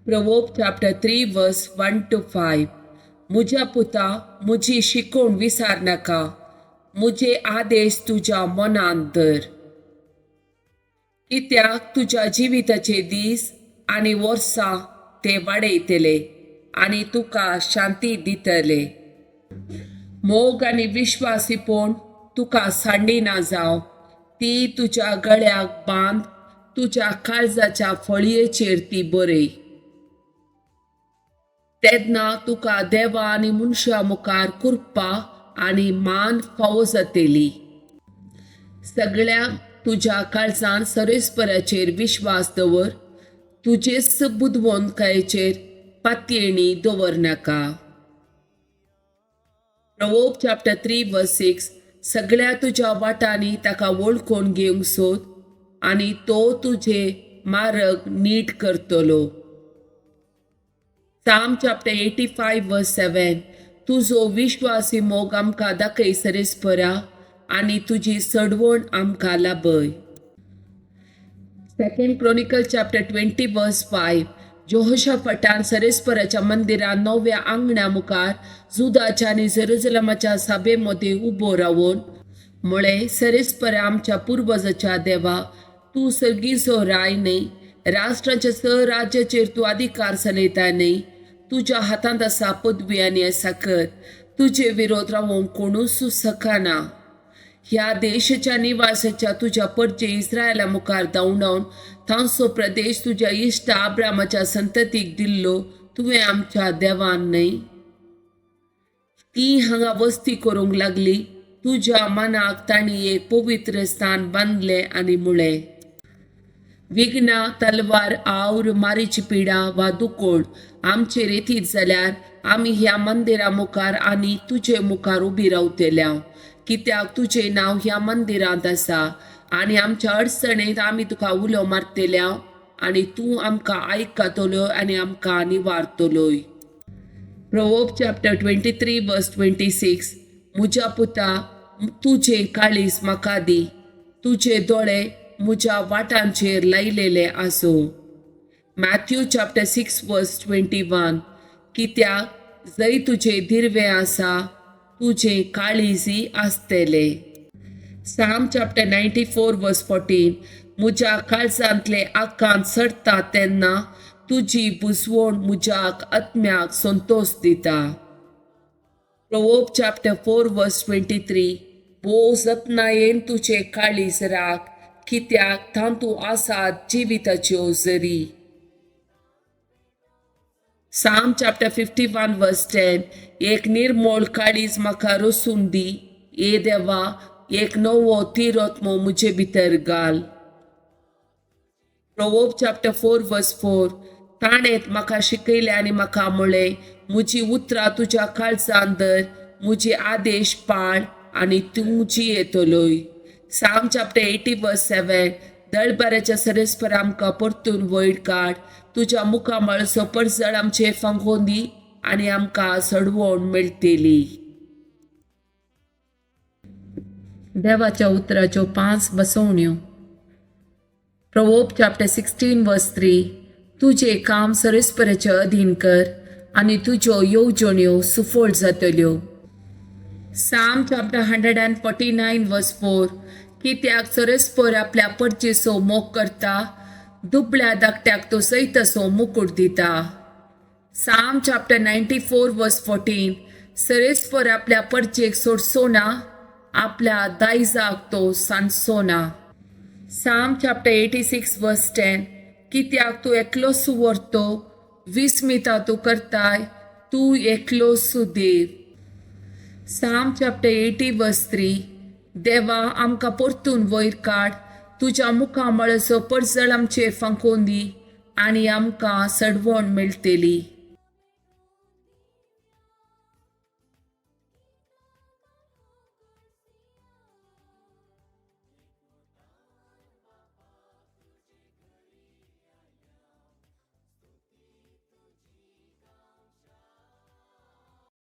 Proverb chapter 3 verse 1 to 5. मुज्या पुता, मुजी शिकोवण विसार नाका, मुजे आदेश तुज्या मनांत धर, कित्याक तुज्या जिविताचे दीस आनी वर्सां ते वाडयतले आनी तुका शांती दितले. मोग आनी विश्वासीपण तुका सांडिना जावं. ती तुज्या गळ्याक बांद, तुज्या काळजाच्या फळयेचेर ती बरय. तेन्ना तुका देवा आनी मनशा मुखार कृपा आनी मान फावो जातली. सगळ्या तुज्या काळजान सरेस्पराचेर विश्वास दवर, तुजेच बुदवंतकायेचेर पातयेणी दवर नाका. Proverb chapter 3 verse 6. सगळ्या तुज्या वाटांनी ताका वळखून घेवंक सोद आनी तो तुजे मार्ग नीट करतलो. Psalm chapter 85 verse 7. तुजो विश्वासी मोग आमकां दाखय सरेस्परा, आनी तुजी सडवण आमकां लाभय. Second Chronicle chapter 20 verse 5. जोहोशाफटान सरेस्पराच्या मंदिरात नव्या आंगणा मुखार जुदाच्या आनी जेरुजलमाच्या सभे मदें उबो रावन म्हळें, सरेस्परा, आमच्या पुर्वजाच्या देवा, तूं सर्गीचो राय न्हय? राष्ट्रांच्या स राज्याचेर तूं अधिकार चलयता न्हय? तुज्या हातांत आसा पदवी आनी साकर, तुजे विरोध रावोंक कोणूच शकना. ह्या देशाच्या निवासाच्या तुज्या परजे इस्रायला मुखार धांवडावन तांचो प्रदेश तुज्या इश्ट आब्रामाच्या संततीक दिल्लो तुवें आमच्या देवान न्हय? ती हांगा वस्ती करूंक लागली. तुज्या मनाक तांणी एक पवित्र स्थान बांदलें आनी म्हळें, विघ्नां, तलवार, our, मारीची पिडा वा दुकोळ आमचेर येतीत जाल्यार आमी ह्या मंदिरा मुखार आनी तुजे मुखार उबी रावतल्या, कित्याक तुजें नांव ह्या मंदिरांत आसा. आनी आमच्या अडचणेंत आमी तुका उलो मारतल्या आनी तूं आमकां आयकतलो आनी आमकां निवारतलोय. Proverb chapter 23 verse 26. मुज्या पुता, तुजें काळीज म्हाका दी, तुजे दोळे मुज्या वाटांचेर लायलेले आसूं. Matthew chapter 6 verse 21. कित्याक जंय तुजें दिरवें आसा, तुजें काळीजय आसतलें. Psalm chapter 94 verse 14. मुज्या काळजांतले आकांत चडटा तेन्ना तुजी बुजवण मुज्या आत्म्याक संतोश दिता. Proverb chapter 4 verse 23. भोव जतनायेन तुजें काळीज राख, कित्याक तातूंत आसात जिविताच्यो जरी. Psalm chapter 51 verse 10. एक निर्मळ काळीज म्हाका रचून दी, ए देवा, एक नवो थिर आत्मो मुजे भितर घाल. Proverb chapter 4 verse 4. ताणें म्हाका शिकयलें आनी म्हाका म्हळें, मुजी उतरां तुज्या काळजान धर, मुजे आदेश पाळ आनी तूं जियेतलोय. Psalm chapter 80 verse 7. दळबाराच्या सरेस्पर, आमकां परतून वयर काड, तुज्या मुखामळचो परजळ आमचेर फांकोवन दी आनी आमकां सडवण मेळटली. देवाच्या उतराच्यो पांच बसवण्यो. Proverb chapter 16 verse 3. तुजें काम सरेस्पराचे अधीन कर आनी तुज्यो येवजण्यो सुफळ जातल्यो. Psalm chapter 149 verse 4. कित्याक सरेस्पर आपल्या परजेचो मोग करता, दुबळ्या धाकट्याक तो सैताचो मुकूट दिता. Psalm chapter 94 verse 14. सरेस्पर आपल्या परजेक सोडचो ना, आपल्या दायजाक तो सांडचो ना. Psalm chapter 86 verse 10. कित्याक तूं एकलोच व्हरतो, विस्मिता तूं करताय, तूं एकलोच देव. Psalm chapter 80 verse 3. देवा, आमकां परतून वयर काड, तुज्या मुखामळाचो परजळ आमचेर फांकोवन दी आनी आमकां सडवण मेळटली.